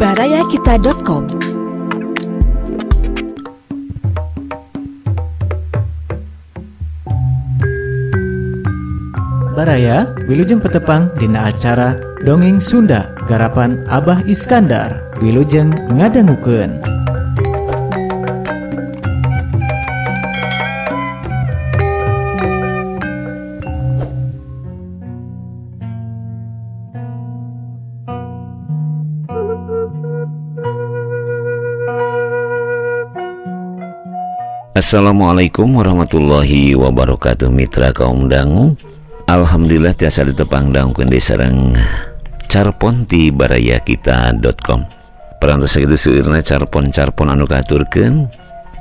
Barayakita.com. Baraya wilujeng petepang dina acara Dongeng Sunda garapan Abah Iskandar wilujeng ngadangukeun. Assalamualaikum warahmatullahi wabarakatuh, mitra kaum dangu. Alhamdulillah tiasa ditepang dangukeun deui sareng carpon ti barayakita.com. Parantos sakitu seueurna carpon-carpon anu kahaturkeun.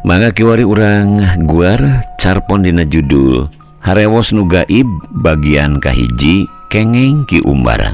Mangga kiwari urang guar carpon dina judul Harewos Nu Gaib bagian kahiji Kengeng Ki Umbara.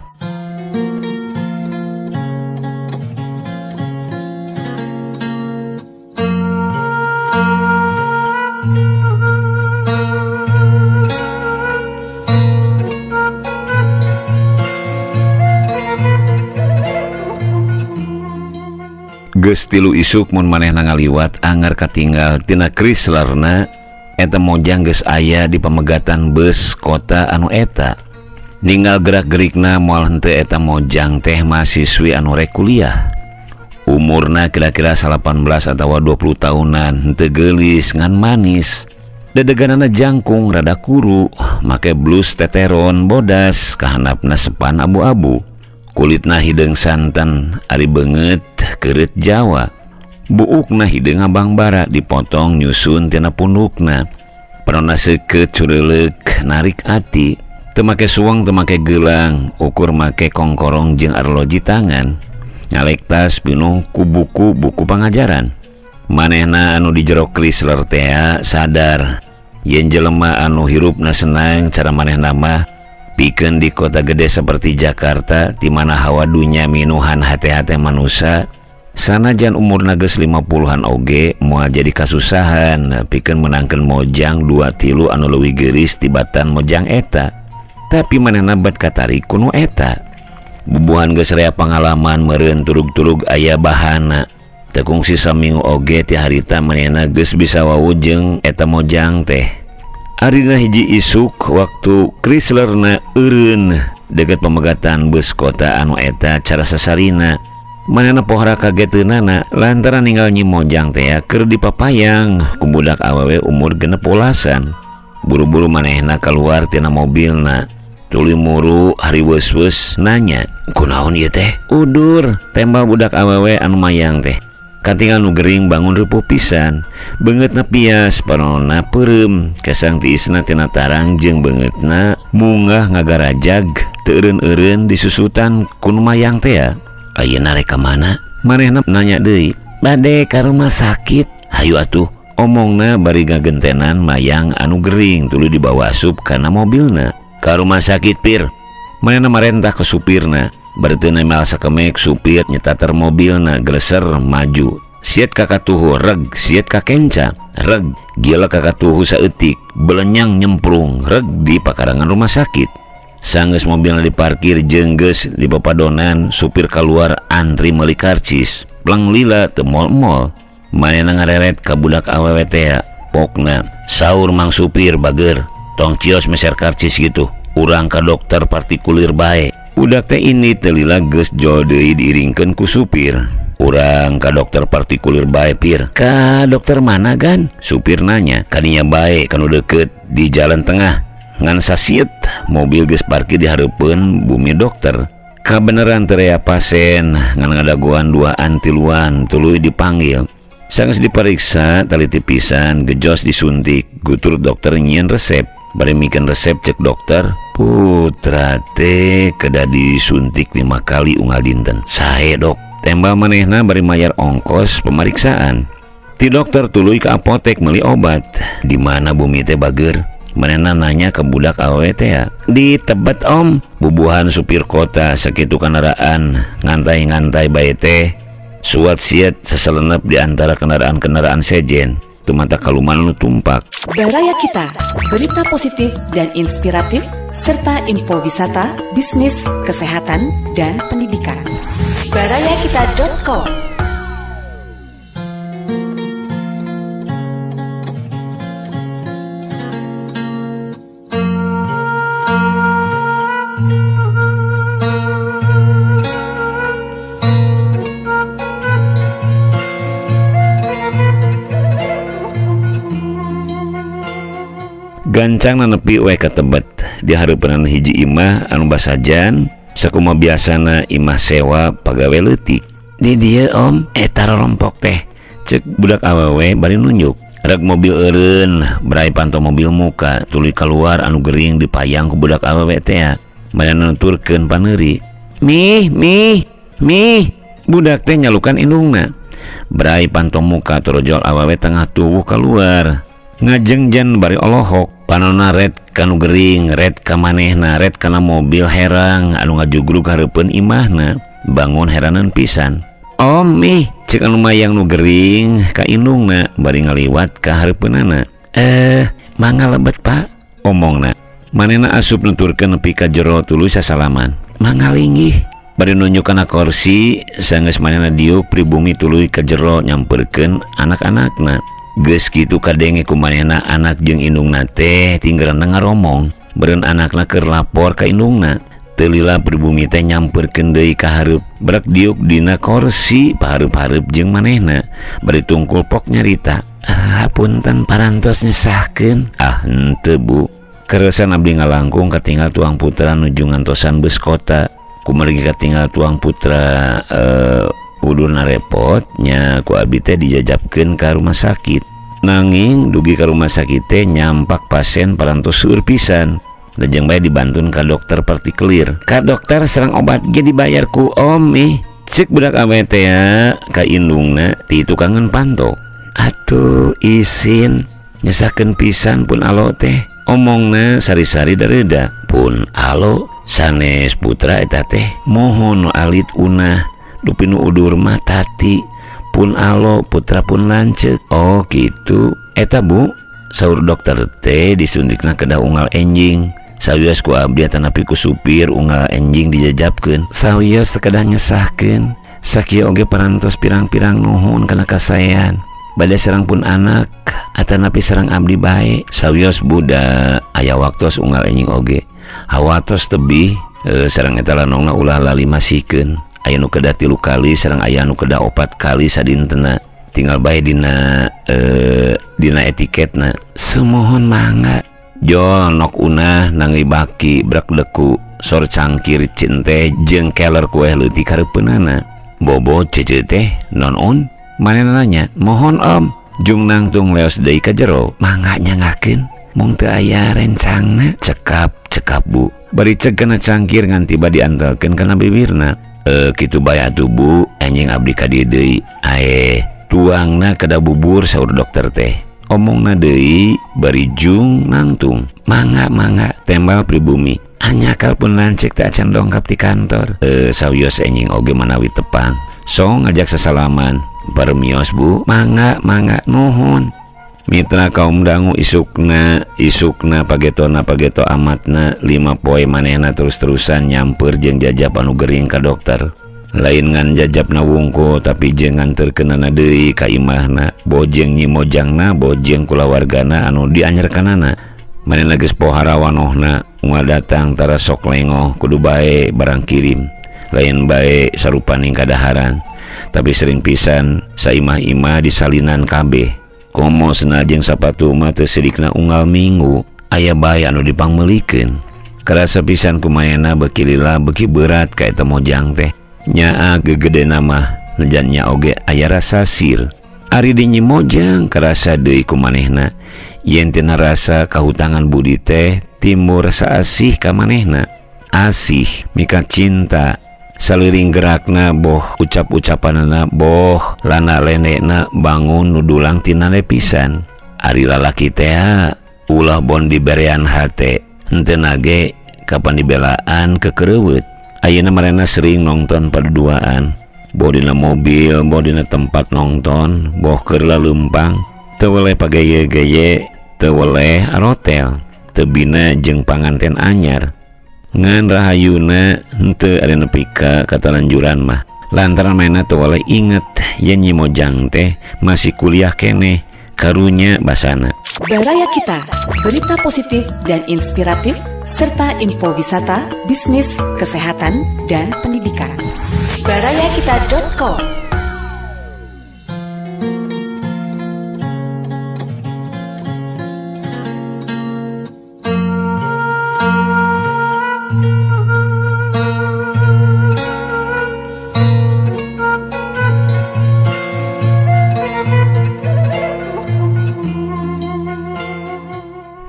Geus tilu isuk mun manehna ngaliwat angar katinggal tina Chryslerna eta mojang geus aya di pamegatan bus kota anu eta. Ninggal gerak-gerikna moal henteu eta mojang teh mahasiswi anu rek kuliah. Umurna kira-kira 18 atawa 20 tahunan, henteu geulis ngan manis. Dedeganana jangkung rada kuru, make blus teteron bodas, kahanapna sepan abu-abu. Kulitna hideung santen, ari beungeut keureut Jawa. Buukna hideung abang bara dipotong nyusun tina pundukna. Panonna seukeut cureuleuk narik ati. Teu make suang teu make gelang, ukur make kongkorong jeung arloji tangan. Nyalek tas pinuh ku buku-buku pangajaran. Manehna anu di jero Chrysler tea sadar yen jelema anu hirupna senang cara manehna mah pikeun di kota gede seperti Jakarta, di mana hawa dunya minuhan hate-hate manusia, sanajan umurna geus 50-an oge moal jadi kasusahan pikeun menangkeun mojang 2-3 anu leuwih geuris tibatan mojang eta. Tapi manehna bat katarik ku nu eta. Bubuhan geus rea pangalaman meureun turug-turug aya bahana. Teu kungsi saminggu oge ti harita manehna geus bisa wawuh jeung eta mojang teh. Arina hiji isuk waktu Chryslerna eureun deket pamegatan bus kota anu eta cara sasarina. Manehna pohara kageteunana lantaran ninggal nyi mojang teh keur dipapayang ku budak awewe umur 16-an. Buru-buru manehna keluar tina mobilna. Tuluy muru hari weus-weus nanya, "Kunaon ieu teh?" "Udur," tembal budak awewe anu mayang teh. Katingal nu gering bangun ripuh pisan, beungeutna pias, panonna peureum, kesang tiisna tina tarang jeung beungeutna munggah ngagarajag teu eureun-eureun disusutan ku nu mayang teh. Ayeuna rek ka mana? Manehna nanya deui. "Bade ka rumah sakit." "Hayu atuh," omongna bari ngagentenan mayang anu gering tuluy dibawa asup kana mobilna. "Ka rumah sakit pir." Manehna marentah ke supirna. Bari teu nemal sakemek supir nyetater mobilna geleser maju. Siet ka katuhu reg, siet ka kenca reg, gila ka katuhu saeutik, belenyang nyemprung reg di pakarangan rumah sakit. Sanggeus mobilna diparkir jeung geus di papadonan, supir keluar antri meuli karcis. Pleng lila teu mol-mol. Manehna ngareret ka budak awewe teh, pokna saur mang supir bager, tong cios meser karcis gitu. Urang ka dokter partikulir bae. Budak teh ini telila geus jol deui diiringkeun ku supir. Urang ka dokter partikulir bae pir. "Ka dokter mana gan?" Supir nanya. "Kadinya bae kanu deket di jalan tengah." Ngan sasiet mobil geus parkir di hareupeun bumi dokter. Kabeneran teu rea pasien ngan ngadagoan 2-an 3-an tuluy dipanggil. Sanggeus diperiksa taliti pisan gejos disuntik. Gutur dokter nyieun resep. Bari mikeun resep cek dokter, "Putra teh kedah disuntik 5 kali unggal dinten." "Sae dok," tembal manehna bari mayar ongkos pemeriksaan. Ti dokter tuluy ke apotek meuli obat. "Di mana bumi teh bager?" Manehna nanya ke budak awewe teh. "Di Tebet om." Bubuhan supir kota sakitu kendaraan ngantai-ngantai bae teh suat siet seselenep di antara kendaraan-kendaraan sejen. Tumata kaluman nu tumpak. Baraya Kita, berita positif dan inspiratif serta info wisata, bisnis, kesehatan, dan pendidikan. Barayakita.com. Gancang nepi we ka tebet di hareupeunana hiji imah anu basajan sakumaha biasana imah sewa pagawe leutik. Di dieu om eta rorompok teh cek budak awewe bari nunjuk. Rek mobil eureun brai panto mobil muka tuluy kaluar anu gering dipayang ku budak awewe teh. Manehna nuturkeun paneuri. Mih mih mih budak teh nyalukan indungna. Brai panto muka torojol awewe tengah tuwuh kaluar. Ngajengjen bari olohok panona red kanu gering red ka manehna red kana mobil herang anu ngajugrug hareupeun imahna bangun heraneun pisan. Om mih cek anu mayang nu gering ka indungna bari ngaliwat ka hareupeunana. Mangga lebet pak omongna. Manehna asup nuturkeun nepi ka jero tuluy sasalaman. Mangga linggih bari nunjuk kana kursi sanggeus manehna diuk pribumi tuluy ka jero nyamperkeun anak-anakna. Geus kitu kadenge ku manehna anak jeung indungna teh tinggalan ngaromong beureun anakna keur lapor ka indungna. Teu lila pribumi teh nyamperkeun deui ka hareup brek diuk dina kursi pahareup-hareup jeung manehna bari tungkul pok nyarita. Ah punten parantos nyesahkeun. Ah henteu bu keresan abdi ngalangkung katinggal tuang putra nuju ngantosan bus kota kumargi katinggal tuang putra udurna repot nya ku abdi teh dijajabkeun ka rumah sakit. Nanging dugi ka rumah sakit teh nyampak pasien parantos seueur pisan. Lajeng bae dibantun ka dokter partikelir. Ka dokter serang obat ge dibayar ku om ih. Cek budak awe teh ka indungna ti tukangan panto. Atuh isin nyesahkeun pisan pun alo teh. Omongna sari-sari dareda pun alo sanes putra eta teh mohon alit unah. Dupi nu udur mah tati pun alo putra pun lanceuk. Oh gitu eta bu saur dokter teh disuntikna kedah unggal enjing. Sawios ku abdi atanapi ku supir unggal enjing dijajabkeun. Sawios sakedah nyesahkeun sakieu oge parantos pirang-pirang nuhun kana kasaean. Bade serang pun anak atanapi serang abdi bae. Sawios budak aya waktos unggal enjing oge hawatos tebih sareng eta lanongna ulah lali masikeun. Aya nu kedah 3 kali sareng aya nu kedah 4 kali sadintena tinggal bae dina dina etiketna. Semohon mangga jol nok unah nangi baki brek deku sor cangkir cinte jeung keler kueh leutik hareupeunana. Bobo cece teh non on manehna nanya mohon om jung nangtung leos deui ka jero mangga nyangakeun mung teu aya rencangna. Cekap cekap bu bari cek kana cangkir ngan tiba diantelkeun kana bibirna. Kitu bae atuh bu anjing abdi ka dieu deui ae tuangna kada bubur saur dokter teh omongna deui bari jung nangtung mangga mangga tembal pribumi anyakal pun lanceuk teh acan dongkap ti kantor. Sawios anjing oge manawi tepang song ngajak sasalaman paremios bu mangga mangga nuhun. Mitra kaum dangu isukna isukna pagetona pageto amatna 5 poe manehna terus-terusan nyamper jeung jajab anu gering ka dokter. Lain ngan jajabna wungkul tapi jeung nganterkeunana deui ka imahna bojeng nyi mojangna bojeng kulawargana anu dianyerkanana. Manehna geus pohara wanohna unggal datang tara sok lengoh kudu bae barang kirim. Lain bae sarupaning kadaharan tapi sering pisan saimah-imah disalinan kabeh. Komo senajan sapatu mah teu sidikna unggal minggu aya bae anu dipangmeulikeun. Karasa pisan kumayana beuki lila beuki berat ka eta mojang teh. Nyaa gegedena mah nejan nya oge aya rasa sir. Ari di Nyi Mojang karasa deui ku manehna yen tina rasa kahutangan budi teh timbul rasa asih ka manehna. Asih mika cinta saliring gerakna boh ucap-ucapanana boh lana lenekna bangun nudulang tinane pisan. Ari lalaki teh ulah bon diberean hate henteu nage kapan dibelaan kekereuweut. Ayeuna marena sering nonton paduduaan boh dina mobil boh dina tempat nonton boh keur laleumpang teu weleh pageye-geye teu weleh arotel teu bina jeung panganten anyar. Ngan rahayuna henteu ari nepi ka katalanjuran mah. Lantaran manehna teu waleh inget yen Nyi Mojang teh masih kuliah keneh karunya basana. Baraya Kita, berita positif dan inspiratif serta info wisata, bisnis, kesehatan, dan pendidikan. Barayakita.com.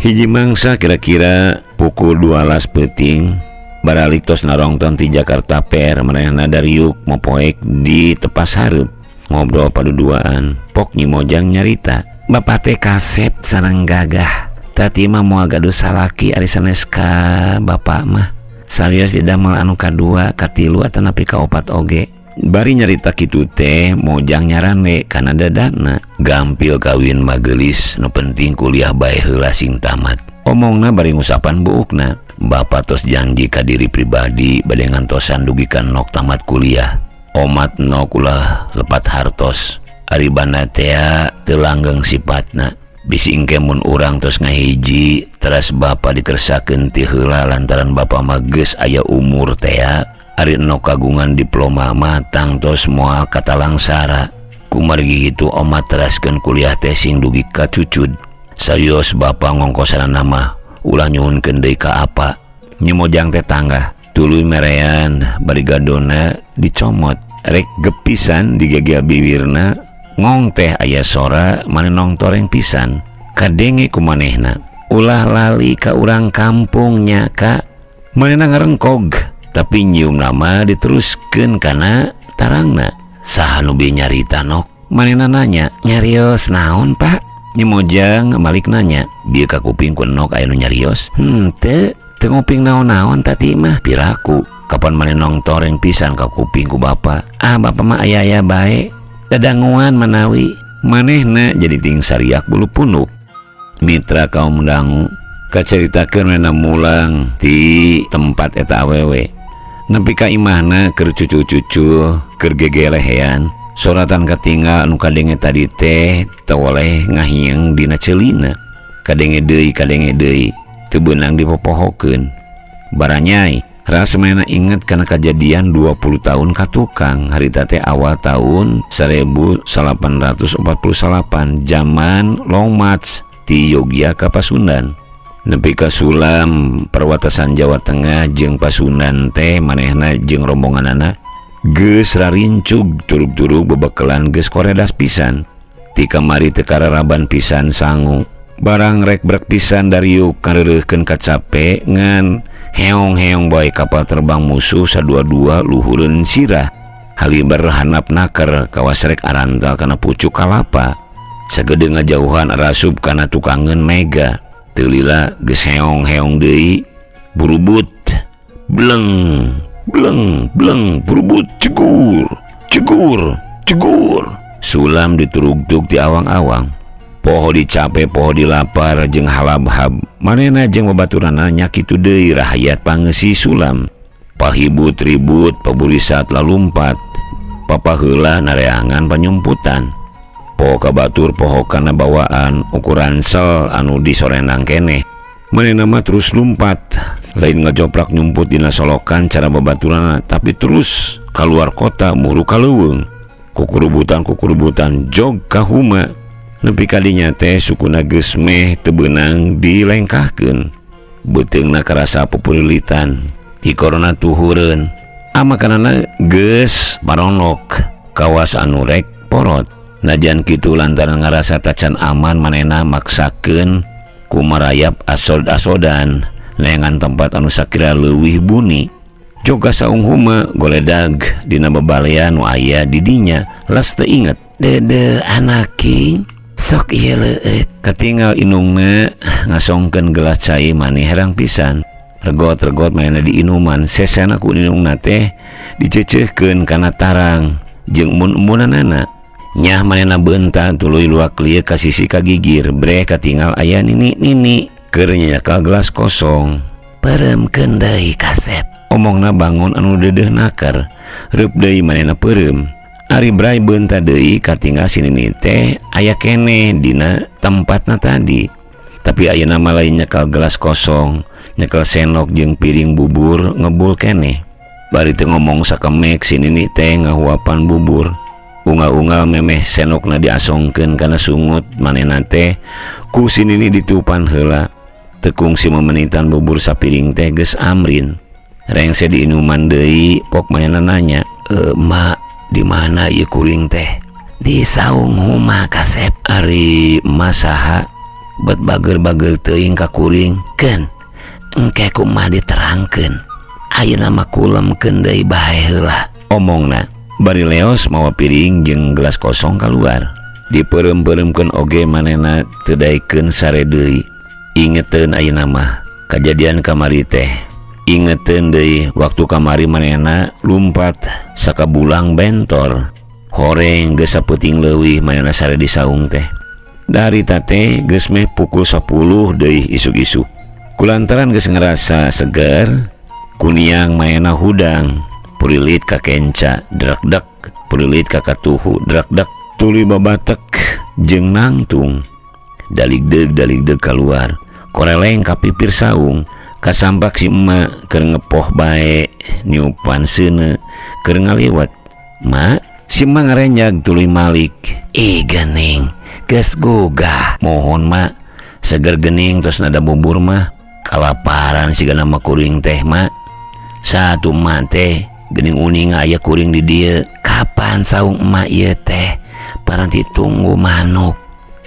Hiji mangsa kira-kira pukul 12 peuting baralik tos narongton ti Jakarta Per manehna dariuk mopoek di tepas hareup ngobrol paduduaan pok Nyi Mojang nyarita bapak teh kasep sareng gagah tati mah moal gaduh salaki ari sanes ka bapak mah sarios didamel anu kadua katilu atanapi kaopat oge. Bari nyarita kitu teh Mojang nyarane kana dadana gampil kawin mah geulis nu penting kuliah bae heula sing tamat. Omongna bari ngusapan buukna bapak tos janji ka diri pribadi bade ngantosan dugi ka nok tamat kuliah. Omat nok ulah lepat hartos ari bana tea teu langgeng sipatna bisi engke mun urang tos ngahiji teras bapak dikersakeun ti heula lantaran bapak mah geus aya umur tea. Ari nok kagungan diploma mah tangtos moal katalangsara. Kumargi kitu omat teraskeun kuliah teh sing dugi ka cucud. Serius bapak ngongkosanana mah ulah nyuhunkeun deui ka apa. Nyi Mojang teh tanggah tuluy merean bari gadona dicomot. Rek gepisan digegel bibirna ngong teh aya sora manenong toreng pisan. Kadenge ku manehna ulah lali ka urang kampungnya ka. Manehna ngarengkog tapi nyium nama diteruskeun kana tarangna. Saha nu bieu nyarita nok? Manehna nanya, nyarios naon pak? Nyi Mojang malik nanya, bieu ka kuping ku nok aya nu nyarios? Henteu, teu nguping naon-naon tati mah piraku. Kapan maneh nongtoreng pisan ka kuping ku bapa? Ah bapa mah aya-aya bae, dadanguan manawi. Manehna jadi ting sariak bulu punuk. Mitra kaum dangu kacaritakeun manehna mulang ti tempat eta awewe. Nepi ka imahna keur cucu-cucu keur gegelehean soratan katinggal anu kadenge tadi teh teu woleh ngahieng dina ceulina kadenge deui teu beunang dipopohokeun. Baranyai ras manehna inget kana kajadian 20 tahun ka tukang harita teh awal tahun 1848 zaman Long March ti Yogya ka Pasundan. Nepi ka sulam perwatasan Jawa Tengah jeung Pasundan teh manehna jeung rombonganana geus rarincug turug-turug bebekelan geus koredas pisan. Ti kamari teu kararaban pisan sangu barang rek brek pisan dariuk kareureurkeun kacape ngan heong-heong bae kapal terbang musuh sadua-dua luhureun sirah haliber hanap naker kawas rek arantal kana pucuk kalapa sagede ngajauhan rasup kana tukangeun mega. Teu lila geus heong-heong deui burubut bleng bleng bleng burubut cegur cegur cegur sulam diturugtug ti awang-awang poho dicape poho dilapar jeung halabhab manehna jeung babaturanna nya kitu deui rahayat pangeusi sulam pahibut ribut paburisat lalumpat papaheula nareangan panyumputan poho kabatur poho kana bawaan ukuran sel anu disorenang keneh manehna mah terus lumpat lain ngajoprak nyumput dina solokan cara babaturanna tapi terus kaluar kota muru ka leuweung kukurubutan jog ka huma nepi ka dinya teh sukuna geus meh teu beunang dilengkahkeun beuteungna karasa pupulilitan ti korona tuhureun amakanana geus baronok kawas anu rek porot. Najan kitu lantaran ngarasa tacan aman manehna maksakeun kumarayap asod-asodan neangan tempat anu sakira leuwih buni. Joga saung huma goledag dina babalean nu aya di dinya las teu inget. Dede anaki sok ieu leueut katinggal indungna ngasongkeun gelas cai maneh herang pisan. Regot-regot manehna diinuman sesana ku indungna teh dicecehkeun kana tarang jeung emun-emunanana. Nyah manehna beunta tuluy luak lieu ka sisi kagigir breh katinggal aya nini-nini keur nyanyakal gelas kosong. Peureumkeun deui kasep. Omongna bangun anu deudeuh nakar, reup deui manehna peureum. Ari Bray beunta deui katinggal si Nini teh aya keneh dina tempatna tadi. Tapi ayeuna mah lain nyekel gelas kosong, nyekel sendok jeung piring bubur ngebul keneh. Bari teu ngomong sakemek si Nini teh ngahuapan bubur. Unggal-unggal memeh sendokna diasongkeun kana sungut manehna teh ku si Nini ditiupan heula. Teu kungsi memenitan bubur sapiring teh geus amrin. Rengse diinuman deui pok manehna nanya, "Mak, di mana ieu kuring teh?" "Di saung huma kasep." "Ari emak saha? Bet bager-bager teuing ka kuring." "Keun, engke ku emak diterangkeun. Ayeuna mah kulemkeun deui bae heula." Omongna bari leos mawa piring jeung gelas kosong kaluar. Dipeureum-peureumkeun oge manehna teu daekeun sare deui. Ingeteun ayeuna mah kajadian kamari teh. Ingeteun deui waktu kamari manehna lumpat sakabulang bentor. Horeng geus sapeuting leuwih manehna sare di saung teh. Dari tate geus meh pukul 10 deui isuk-isuk. Kulantaran geus ngerasa seger, kuniang manehna hudang. Purilit ka kenca drekdek, purilit ka katuhu drekdek, tuluy babatek jeung nangtung. Daligdeug-daligdeug kaluar, koreleng ka pipir saung. Kasampak si emak keur ngepoh bae niupan seuneu keur ngaliwat. "Mak," si emak ngarenjag tuluy malik. "Ih geuning, geus gugah." "Mohon mak, seger geuning tos nada bubur mah. Kalaparan sigana mah kuring teh mak. Satu emak teh geuning uning aya kuring di dieu. Kapan saung emak ieu teh? Paranti tunggu manuk.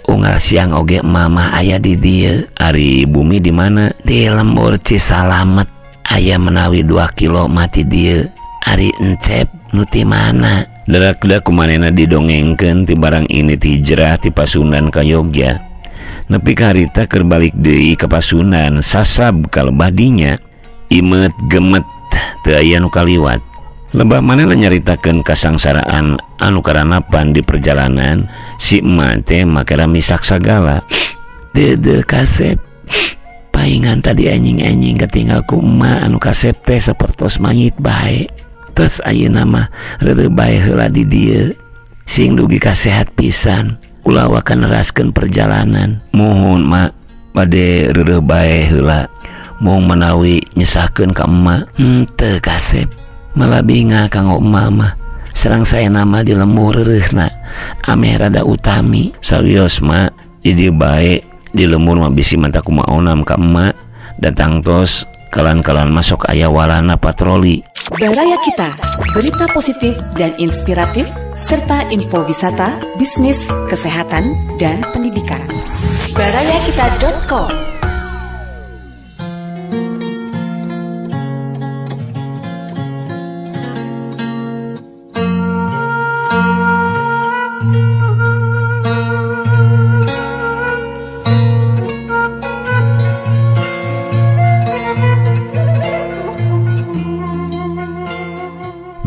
Unggal siang oge mama aya di dieu." "Ari bumi di mana?" "Di lembur Cisalamet. Aya menawi 2 kilo mati dieu." "Ari encep nu ti mana?" Derak-derak kumanehna didongengkeun ti barang ini ti hijrah ti Pasundan ka Yogya. Nepi ka harita keur balik deui ka Pasundan sasab ka lebah dinya. Imet gemet teu aya nu kaliwat. Lebah manehna nyaritakeun kasangsaraan anu karanapan di perjalanan, si emak teh make ramisak sagala. "Deudeuh kasep, paingan tadi anjing-anjing katinggal ku emak anu kasep teh sapertos mayit bae. Tos ayeuna mah reureuh bae heula di dieu. Sing dugi kasehat pisan, ulah waka neraskeun perjalanan." "Muhun mak, bade reureuh bae heula. Mung menawi nyesahkeun ka emak." "Henteu kasep, malah binga kanggo emak mah. Serang saya nama di lembur reureuhna ameh rada utami." "Sawios mak, di dieu bae di lembur mah bisi manta kumaonam ka emak. Datang tos kalan-kalan masuk aya walana patroli." Baraya Kita, berita positif dan inspiratif serta info wisata, bisnis, kesehatan, dan pendidikan. Barayakita.com.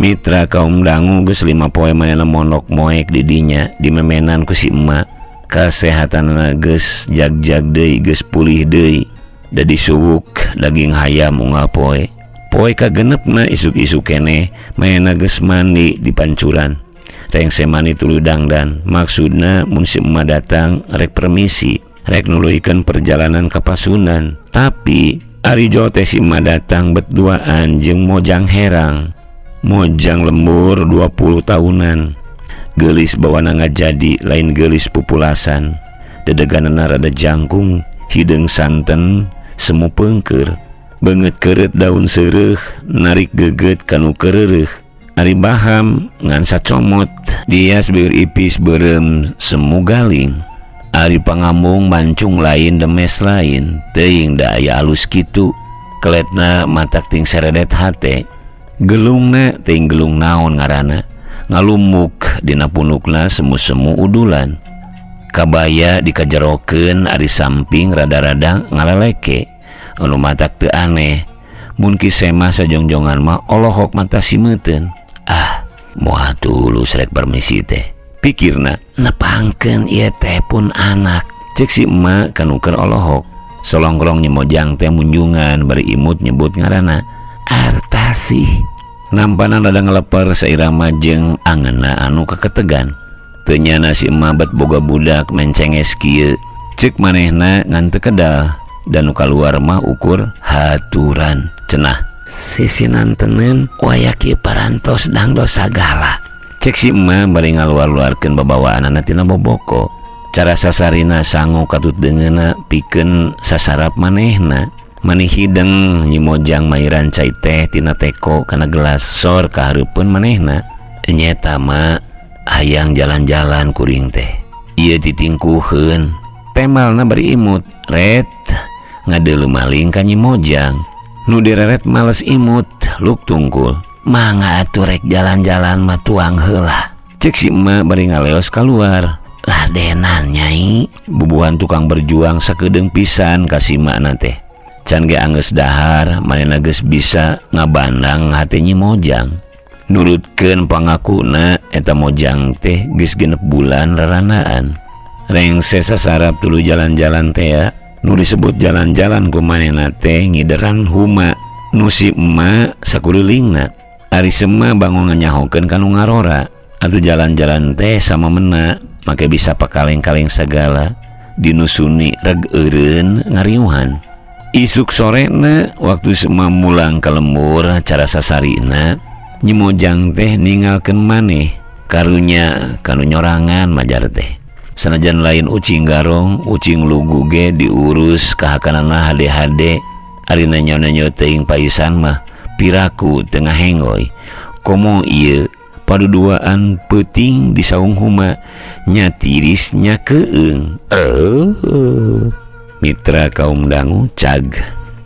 Mitra kaum dangu geus 5 poe manehna mondok moek di dinya dimemenan ku si emak. Kasehatanna geus jag-jag deui, geus pulih deui. Da disuwuk daging hayam unggal poe. Poe kagenepna isuk-isuk keneh manehna geus mandi di pancuran. Rengse mandi tuluy dangdan. Maksudna mun si emak datang rek permisi, rek nuluykeun perjalanan ka Pasundan. Tapi ari jauh teh si emak datang berduaan jeung Mojang herang. Mojang lembur 20 tahunan. Geulis bawana ngajadi lain geulis pupulasan. Dedeganana rada jangkung, hideung santen, semu peungkeur. Beungeut keureut daun seureuh, narik geget kanu keureuh. Ari baham ngan sacomot, dias beueur ipis beureum semu galing. Ari pangambung mancung lain demes lain, teuing da aya alus kitu. Keletna matak ting seredet hate. Gelungna ting gelung naon ngaranna, ngalumuk dina punukna semu-semu udulan. Kabaya dikajerokeun ari samping rada-rada ngaleleke. Anu matak teu aneh, mun kisemah sajongjongan mah olohok mata simeuteun. Ah, moal tulus rek permisi teh. Pikirna, nepangkeun ieu teh pun anak. Cek si emak kanu keur olohok. Solongkrong nyemojang teh munjungan bari imut nyebut ngaranna. Artasih nampana rada ngeleper sairama jeung angeunna anu kaketegan. Teu nyana si emak bet boga budak mencenges kieu. Ceuk manehna ngan teu kedal dan nu kaluar mah ukur haturan cenah. Sisinantenen waya kieu parantos dangdos sagala. Cek si emak bari ngaluar-luarkeun babawaanana tina boboko. Cara sasarina sangu katut deungeunna pikeun sasarap manehna. Maneh hideng Nyi Mojang mairan cai teh tina teko kana gelas sor ka hareupeun manehna. Nyeta mah hayang jalan-jalan kuring teh. Ieu titingkuheun. Temalna bari imut ret ngadeuleu maling ka Nyi Mojang. Nu direret males imut luk tungkul. Mangga atuh rek jalan-jalan mah tuang heula. Cek si emak bari ngaleos kaluar. Ladenan nyai. Bubuhan tukang berjuang sakedeung pisan ka si emakna teh. Can ge anggeus dahar manehna geus bisa ngabandang hate Nyi Mojang. Nurutkeun pangakuna eta Mojang teh geus 6 bulan raranaan. Rengse sasarap tuluy jalan-jalan teh ya. Nu disebut jalan-jalan ku manehna teh ngideran huma. Nu si emak sakurilingna. Ari sema bangun nganyahokeun ka nu ngarora. Atuh jalan-jalan teh sama mena make bisa pakaleng-kaleng sagala dinusuni reg eureun ngariuhan. Isuk sorena waktu semua mulang ke lembur cara sasarina Nyi Mojang teh ningalkeun maneh karunya kanu nyorangan majar teh. Sanajan lain ucing garong ucing lugu ge diurus kahakanana hade-hade. Ari nanyo-nanyo teuing paisan mah piraku tengah hengoy. Komo ieu paduduaan peuting di saung huma nya tiris nya keung. Mitra kaum dangu cag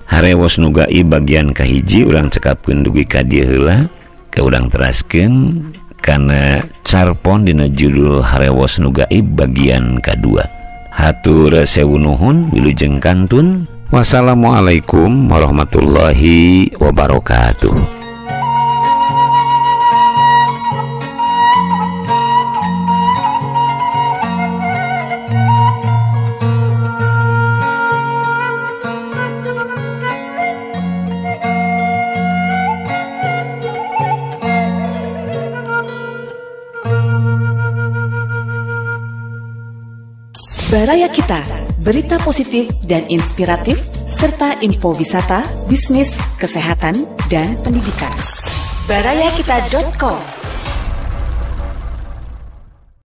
harewos nu gaib bagian kahiji urang cekapkeun dugi ka dieu heula ke urang teraskeun kana carpon dina judul harewos nu gaib bagian kadua. Hatur sewu nuhun wilujeng kantun. Wassalamualaikum warahmatullahi wabarakatuh. Baraya Kita, berita positif dan inspiratif, serta info wisata, bisnis, kesehatan, dan pendidikan. Barayakita.com.